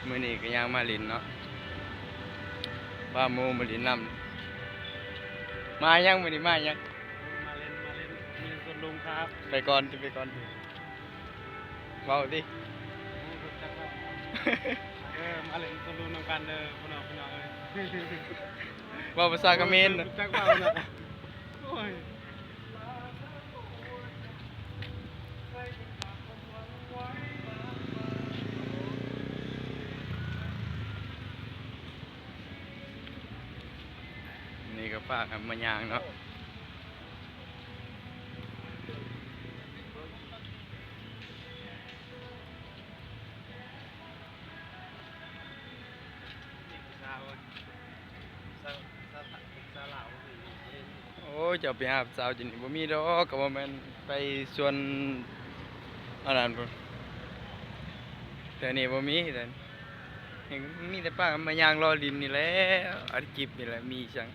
ມື້ນີ້ກໍຍ່າງມາຫຼິ້ນເນາະ ພາໝູ່ມາຫຼິ້ນນຳ. ມາຫຍັງມື້ນີ້ ມາຫຍັງ? ມາຫຼິ້ນ ມາຫຼິ້ນ ມາຫຼິ້ນສວນລຸງຄັບ. ໄປກ່ອນຕິ ໄປກ່ອນຕິ ເວົ້າຕິ. ໂອ້ ຮູ້ຈັກເວົ້າ. ເອີ ມາຫຼິ້ນສວນລຸງນຳກັນເດີ ພີ່ນ້ອງ ພີ່ນ້ອງເອີຍ. ເວົ້າພາສາຂະເໝນນະ. ໂອ້ ຮູ້ຈັກເວົ້ານະ. ໂອ້ຍ. ນີ້ກໍພາກັນມາຍ່າງເນາະ. ໂອ້ຍ ເຈົ້າໄປຫາຜູ້ສາວຢູ່ນີ້ບໍ່ມີດອກ ກໍບໍ່ແມ່ນໄປສວນອັນນັ້ນພຸ້ນ. ແຖວນີ້ບໍ່ມີ ແຖວນີ້ມີແຕ່ພາກັນມາຍ່າງເລາະຫຼິ້ນນີ້ແຫຼະ ອັດຄລິບນີ້ແຫຼະ ມີຫຍັງ.